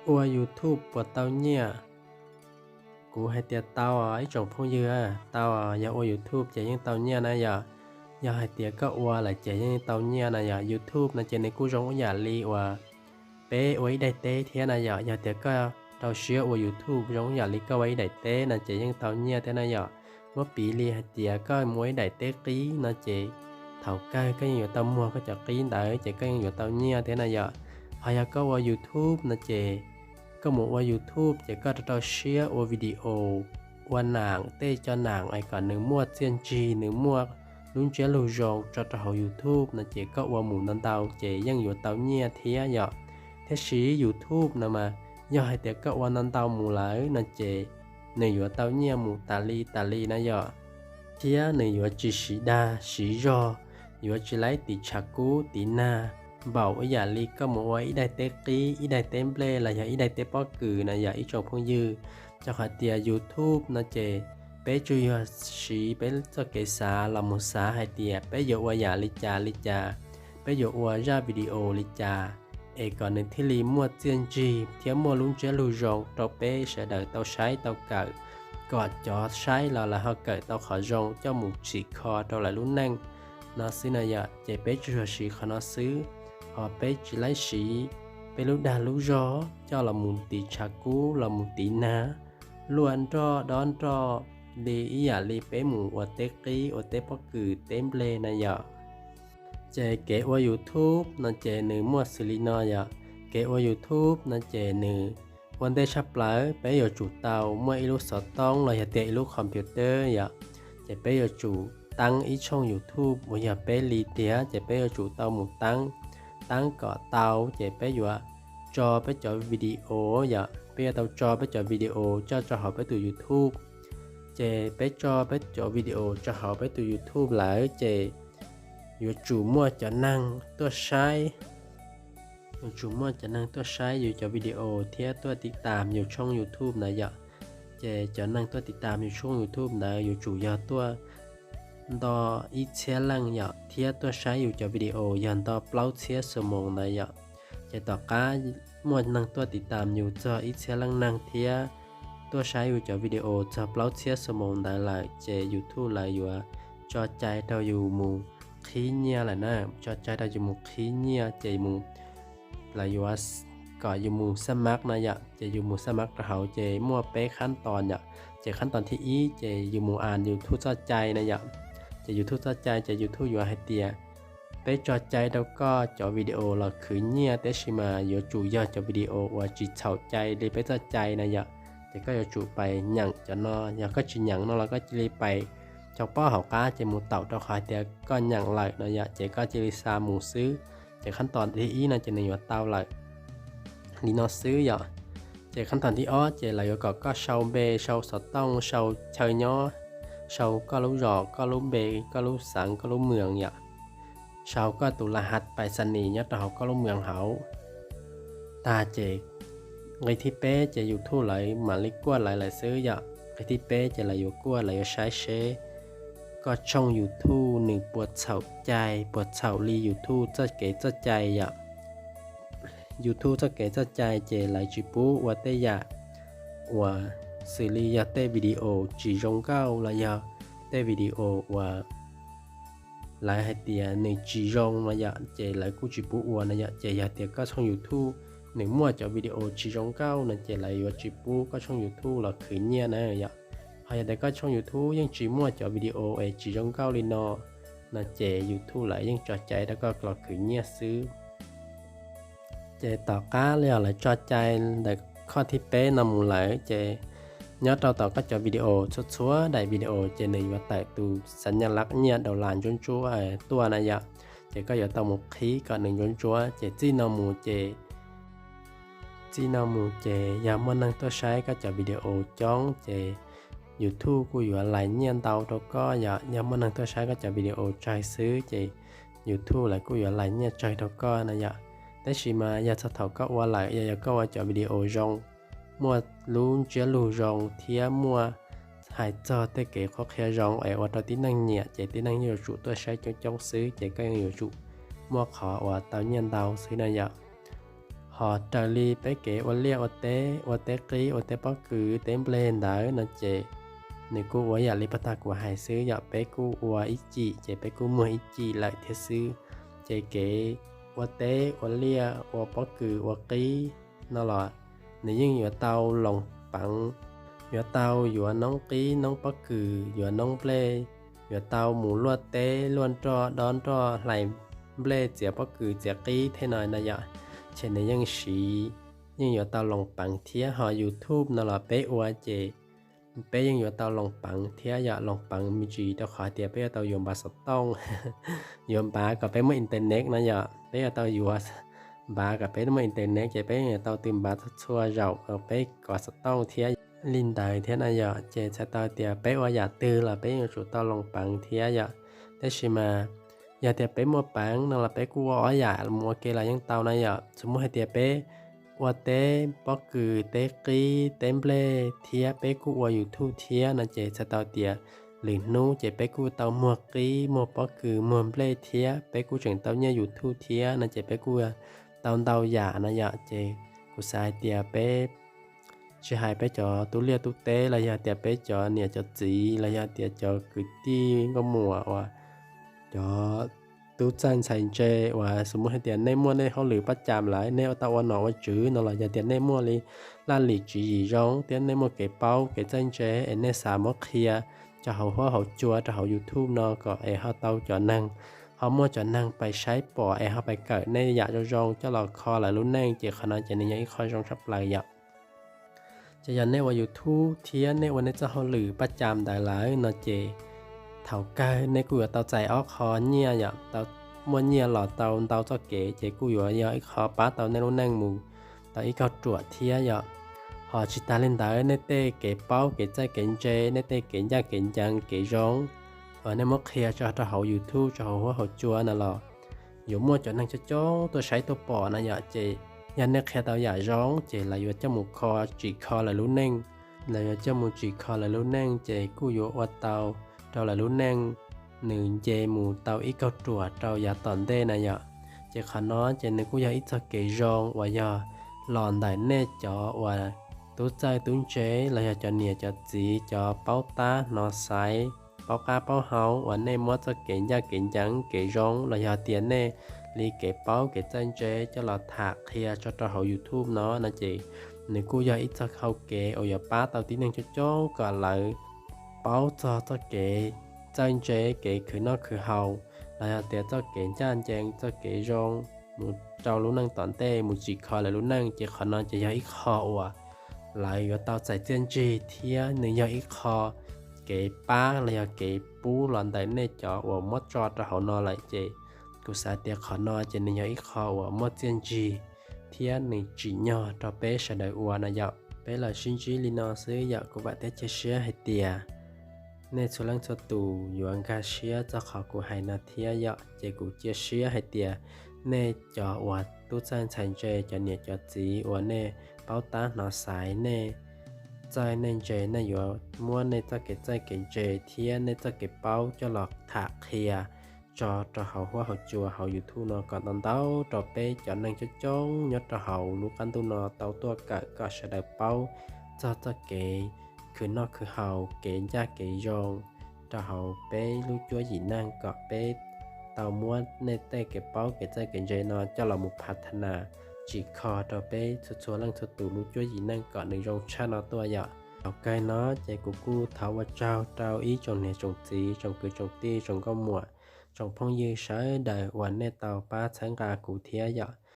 Ua YouTube puas tau nyiaj? Kuv hais tias tau ib tsoom phooj ywg, tau. Yog ua YouTube ces yeej tau nyiaj na yom. Yog hais tias koj ua lawm ces yeej tau nyiaj na yom. YouTube no ces nws kuj zoo ib yam li uas peb ua ib daim teb thiab na yom. Yog tias koj rau siab ua YouTube zoo ib yam li koj ua ib daim teb no ces yeej tau nyiaj thiab na yom. Muab piv li hais tias koj mus ua ib daim teb qib no ces thaum kawg koj yeej yuav tau muag koj cov qib ntawd ces koj yeej yuav tau nyiaj thiab na yom. Ho yog koj ua YouTube no ces koj mus ua YouTube ces koj rau rau siab ua video, ua nam, tej cov nam es kom nws muaj txiaj ntsig, nws muaj lub ntsiab lus zoo tso rau hauv YouTube no ces koj ua mus ntau ntau ces yeej yuav tau nyiaj thiab yom. Thiab sis YouTube no mas yog hais tias koj ua ntau ntau mus lawm no ces nws yuav tau nyiaj mus tas li tas li na yom. Thiab nws yuav tsis siv dag siv zog, yuav tsis laib tiv tshav kub tiv nag npaum ib yam li koj mus ua ib daim teb qib, ib daim teb nplej los yog ib daim teb pob kws na yom ib tsoom phooj ywg. Rau qhov tias YouTube no ces peb tsuas yog siv peb txoj kev xav los mus xav hais tias peb yuav ua yam li cas li cas, peb yuav ua zaj video li cas es kom nws thiaj li muaj txiaj ntsig thiab muaj lub ntsiab lus zoo rau peb sawv daws tau saib tau kawm, kom cov saib los lawv ho kawm tau qhov zoo coj mus tsim kho rau lawv lub neej no xwb na yom. Ces peb tsuas yog siv qhov no xwb, ho peb tsis laib siv peb lub dag lub zog coj los mus tiv tshav kub los mus tiv nag luaj nroj dob nroj li ib yam li peb mus ua teb qib ua teb pob kws teb nplej na yom. Ces kev ua YouTube no ces nws muaj xws li no yom. Kev ua YouTube no ces nws ua ntej tshaj plaws peb yuav tsum tau muaj ib lub xov tooj los yog tias ib lub computer yom. Ces peb yuav tsum taab ib tshooj YouTube uas yog peb li tiag ces peb yuav tsum tau mus taab, taab kom tau ces peb yuav tso peb cov video yom, peb yuav tau tso peb cov video coj tso hauv peb tus YouTube. Ces peb tso peb cov video tso hauv peb tus YouTube lawm ces yuav tsum muaj cov neeg tuaj saib, yuav tsum muaj cov neeg tuaj saib yus cov video thiab tuaj tiv tam yus tshooj YouTube ntawd yom. Ces cov neeg tuaj tiv tam yus tshooj YouTube ntawd yuav tsum yog tuaj nto ib txhiab leej yom, thiab tuaj saib yus cov video yog nto plaub txhiab xuab moos ntawd yom. Ces tom qab muaj neeg tuaj tiv tam yus txog ib txhiab leej neeg thiab tuaj saib yus cov video txog plaub txhiab xuab moos ntawd lawm ces YouTube lawv yuav tso cai rau yus mus qhib nyiaj lawm na, tso cai rau yus mus qhib nyiaj ces mus, lawv yuav kom yus mus xab mab no yom. Ces yus mus xab mab rau hauv ces muaj peb qhab tos yom. Ces qhab tos thib ib ces yus mus as YouTube txoj cai na yom. Ces YouTube txoj cai ces YouTube yuav hais tias peb tso cai rau koj cov video los khwv nyiaj tab sis mas yuav tsum yog cov video uas tsis txhaum cai li peb txoj cai na yom. Ces koj yuav tsum pais nyeem cov no, yog koj tsis nyeem no los koj cia li pais caum pob hauv qab ces mus taum rau qhov hais tias koj nyeem lawm no yom, ces koj cia li xa mus xwb. Ces qhab tos thib ib no ces nws yuav tau lawm li no xwb yom. Ces qhab tos thib ob ces lawv yuav kom koj sau npe, sau xov tooj, sau chaw nyob, sau koj lub zos, koj lub npe, koj lub xeev, koj lub moos yom, sau koj tus la hav pais xa nis nyob rau hauv koj lub moos hauv. Tag ces nqe thib peb ces YouTube lawv mam li kuaj lawv lawm xwb yom. Nqe thib peb ces lawv yuav kuaj, lawv yuav saib seb koj tshooj YouTube nws puas txhaum cai, puas txhaum li YouTube txoj kev txoj cai yom. YouTube txoj kev txoj cai ces lawv tsis pub ua tej yam uas xws li yog tej video tsis zoo nkauj los yog tej video uas lawv hais tias nws tsis zoo no yom, ces lawv kuj tsis pub ua no yom. Ces yog tias koj tshooj YouTube nws muaj cov video tsis zoo nkauj no ces lawv yuav tsis pub koj tshooj YouTube los khwv nyiaj na yom. Ho yog tias koj tshooj YouTube yeej tsis muaj cov video es tsis zoo nkauj li no, no ces YouTube lawv yeej tso cai rau koj los khwv nyiaj xwb. Ces tom qab yog lawv tso cai ntawm qhov thib peb no mus lawm ces nyob rau tom koj cov video, txhua txhua daim video ces nws yuav tawm tus xas nyas lab nyiaj daus las ntsuab ntsuab tuaj na yom. Ces koj yuav tau mus qhib kom nws ntsuab ntsuab. Ces txij no mus ces, txij no mus ces yog muaj neeg tuaj saib koj cov video coob ces YouTube kuj yuav lais nyiaj ntau rau koj yom. Yog muaj neeg tuaj saib koj cov video tsawg xwb ces YouTube lawv kuj yuav lais nyiaj tsawg rau koj na yom. Tab sis mas yog txog thaum koj ua lawm, yog, yog koj ua cov video zoo, muaj lub ntsiab lus zoo thiab muaj hais txog tej kev qhuab qhia zoo es ua rau tib neeg nyiam ces tib neeg yeej yuav tsum tuaj saib coob coob xwb ces koj yeej yuav tsum muaj qhov uas tau nyiaj ntau xwb na yom. Ho raws li peb kev ua liaj ua teb, ua teb qib, ua teb pob kws, teb nplej ntawd no ces nws kuj ua yam li pag tag kuv hais xwb yom, peb kuj ua ib cim ces peb kuj muag ib cim lawm thiab xwb. Ces kev ua teb ua liaj ua pob kws ua qib no los nws yeej yuav tau loos peev, yuav tau yuav noob qib noob pob kws, yuav noob nplej, yuav tau mus luaj teb luaj nroj dob nroj hlais nplej txiav pob kws txiav qib thiab no no yom. Ces nws yeej siv, yeej yuav tau loos peev thiab. Ho YouTube no los peb ua ces peb yeej yuav tau loos peev thiab yom, loos peev me ntsis rau qhov tias peb yuav tau yuav npav xov tooj, yuav npav kom peb muaj internet no yom, peb yuav tau yuav npav kom peb muaj internet ces peb yuav tau tw npav txhua zaum peb kov xov tooj thiab li ntawd thiab na yom. Ces txhais tau tias peb ua yam twg los peb yuav tsum tau loos peev thiab yom. Tab sis mas yog tias peb muaj peev no los peb kuj ua ob yam mus ua ke los yeej tau na yom. Txhua muaj hais tias peb ua teb pob kws, teb qib, teb nplej thiab peb kuj ua YouTube thiab no ces txhais tau tias lwm hnub ces peb kuj tau muag qib, muag pob kws, muag nplej thiab peb kuj tseem tau nyiaj YouTube thiab no ces peb kuj tau ntau yam no yom. Ces kuv xav hais tias peb tsis hais peb cov tub liaj tub teb los yog tias peb cov niam cov txiv los yog tias cov kwv tij nkauj muam uas cov tub txawj ntxhais ntse uas xu mus hais tias nej muaj nej hauj lwm paj cas lawm, nej ua tau ua nom ua tswv no los yog tias nej muaj li laj lim tswv yim zoo thiab nej muaj kev paub kev txawj ntse es nej xav muab qhia rau hauv huab hauv cua rau hauv YouTube no kom es ho tau cov neeg, ho muaj cov neeg pais saib pom es ho pais kawm nej yam zoo zoo coj los kho lawv lub neej ces qhov no ces nws yog ib qho zoo tshaj plaws yom. Ces yog nej ua YouTube thiab nej ua nej txoj hauj lwm paj cas ntawd lawm no ces thaum kawg nej kuj yuav tau txais ob qho nyiaj yom, tau muaj nyiaj los tau ntau txoj kev ces kuj yuav yog ib qho pab tau nej lub neej mus tau ib kauj ruam thiab yom. Ho tsis tas li ntawd nej tej kev paub kev txawj kev ntse, nej tej kev ncaj kev ncees kev zoo uas nej muab qhia tso rau hauv YouTube rau hauv huab hauv cua no los yuav muaj cov neeg coob coob tuaj saib tuaj pom no yom. Ces yog nej qhia tau yam zoo ces lawv yuav coj mus kho, tsim kho lawv lub neej, lawv yuav coj mus tsim kho lawv lub neej ces kuj yuav ua tau rau lawv lub neej nws nce mus tau ib kauj ruam rau yav tom ntej na yom. Ces qhov no ces nws kuj yog ib txoj kev zoo uas yog los ntawm nej cov uas tub txawj tub ntse los yog cov niam cov txiv cov paub tab hnov xaiv, paub qab paub hau uas nej muab txoj kev ncaj kev ncees kev zoo los yog tias nej li kev paub kev txawj ntse coj los tham qhia tso rau hauv YouTube no no ces nws kuj yog ib txoj hau kev uas yuav pab tau tib neeg coob coob kom lawv paub txog txoj kev txawj ntse, kev khwv noj khwv haus los yog tias txoj kev ncaj ncees txoj kev zoo mus rau lub neej tom ntej mus tsim kho lawv lub neej. Ces qhov no ces yog ib qho uas lawv yuav tau txais txiaj ntsig thiab nws yog ib qho kev pab los yog kev pub los ntawm nej cov uas muab tso rau hauv no lawm ces kuv xav tias qhov no ces nws yog ib qho uas muaj txiaj ntsig thiab nws tsim nyog rau peb sawv daws ua no yom. Peb los sib ntsib li no xwb yom, kuv vam thiab cia siab hais tias nej txhua leej txhua tus yuav nkag siab txog qhov kuv hais no thiab yom. Ces kuv cia siab hais tias nej cov uas tub txawj ntxhais ntse, cov niam cov txiv uas nej paub tab hnov xaiv, nej txawj nej ntse, nej yuav muab nej txoj kev txawj kev ntse thiab nej txoj kev paub coj los tham qhia tso rau hauv huab hauv cua hauv YouTube no kom ntau ntau rau peb cov neeg coob coob nyob rau hauv lub qab ntuj no tau tuaj kawm kom sawv daws paub txog txoj kev khwv noj khwv haus, kev ncaj kev zoo rau hauv peb lub cuab yim neeg kom peb tau muab nej tej kev paub kev txawj kev ntse no coj los mus phav tha nas tsim kho rau peb txhua txhua leej txhua tus lub cuab yim neej kom nws zoo tshaj no tuaj yom. Thaum kawg no ces kuv kuj thov ua tsaug rau ib tsoom niam tsoom txiv, tsoom kwv tsoom tij, tsoom nkauj muam, tsoom phooj ywg sawv daws uas nej tau pab txhawb nqa kuv thiab yom.